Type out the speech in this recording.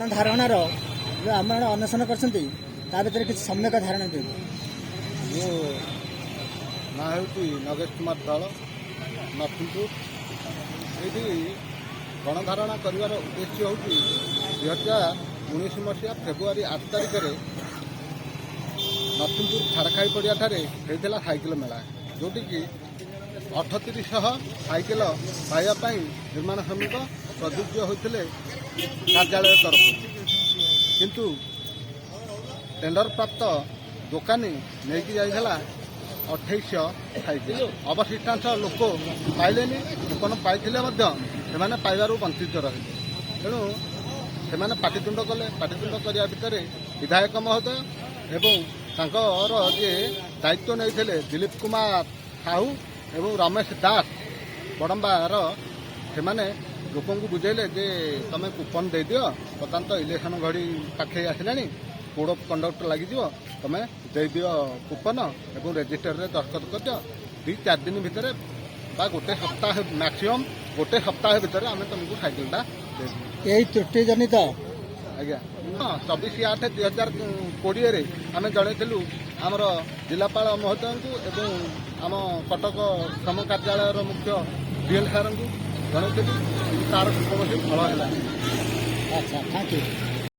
ଧାରଣାର ଯେଉଁ ଆମରଣ ଅନଶନ କରିଛନ୍ତି, ତା ଭିତରେ କିଛି ସମ୍ୟକ ଧାରଣା ଦିଅନ୍ତୁ। ମୋ ନାଁ ହେଉଛି ନଗେଶ କୁମାର ଧଳ, ନରସିଂହପୁର। ଏଇଠି ଗଣଧାରଣା କରିବାର ଉଦ୍ଦେଶ୍ୟ ହେଉଛି, 2019 ମସିହା ଫେବୃଆରୀ 8 ତାରିଖରେ ନରସିଂହପୁର ଛାଡ଼ଖାଇ ପଡ଼ିଆଠାରେ ହେଇଥିଲା ସାଇକେଲ ମେଳା, ଯେଉଁଠିକି 3800 ସାଇକେଲ ପାଇବା ପାଇଁ ନିର୍ମାଣ ଶ୍ରମିକ ପ୍ରଯୁଜ୍ୟ ହୋଇଥିଲେ କାର୍ଯ୍ୟାଳୟ ତରଫରୁ। କିନ୍ତୁ ଟେଣ୍ଡର ପ୍ରାପ୍ତ ଦୋକାନୀ ନେଇକି ଯାଇଥିଲା 2800 ସାଇକେଲ। ଅବଶିଷ୍ଟାଂଶ ଲୋକ ପାଇଲେନି। କୁପନ ପାଇଥିଲେ ମଧ୍ୟ ସେମାନେ ପାଇବାରୁ ବଞ୍ଚିତ ରହିଲେ। ତେଣୁ ସେମାନେ ପାଟିତୁଣ୍ଡ କଲେ। ପାଟିତୁଣ୍ଡ କରିବା ଭିତରେ ବିଧାୟକ ମହୋଦୟ ଏବଂ ତାଙ୍କର ଯିଏ ଦାୟିତ୍ୱ ନେଇଥିଲେ, ଦିଲୀପ କୁମାର ସାହୁ ଏବଂ ରମେଶ ଦାସ ବଡ଼ମ୍ବାର, ସେମାନେ ଲୋକଙ୍କୁ ବୁଝେଇଲେ ଯେ ତମେ କୁପନ ଦେଇଦିଅ, ବର୍ତ୍ତମାନ ତ ଇଲେକ୍ସନ ଘଡ଼ି ପାଖେଇ ଆସିଲାଣି, କୋଡ଼ ଅଫ୍ କଣ୍ଡକ୍ଟ ଲାଗିଯିବ, ତମେ ଦେଇଦିଅ କୁପନ ଏବଂ ରେଜିଷ୍ଟରରେ ଦସ୍ତଖତ କରିଦିଅ। 2-4 ଦିନ ଭିତରେ ବା ଗୋଟେ ସପ୍ତାହ, ମ୍ୟାକ୍ସିମମ୍ ଗୋଟେ ସପ୍ତାହ ଭିତରେ ଆମେ ତମକୁ ସାଇକେଲଟା ଦେଇଦେବୁ। ଏଇ ତ୍ରୁଟି ଜନିତ ଆଜ୍ଞା ହଁ, 24/8/2020ରେ ଆମେ ଜଣେଇଥିଲୁ ଆମର ଜିଲ୍ଲାପାଳ ମହୋଦୟଙ୍କୁ ଏବଂ ଆମ କଟକ ଶ୍ରମ କାର୍ଯ୍ୟାଳୟର ମୁଖ୍ୟ ଡିଏଲ୍ ସାର୍ଙ୍କୁ ଜଣେଇଥିଲୁ, କିନ୍ତୁ ତାର କୌଣସି ଫଳ ହେଲାନି। ଆଚ୍ଛା, thank you.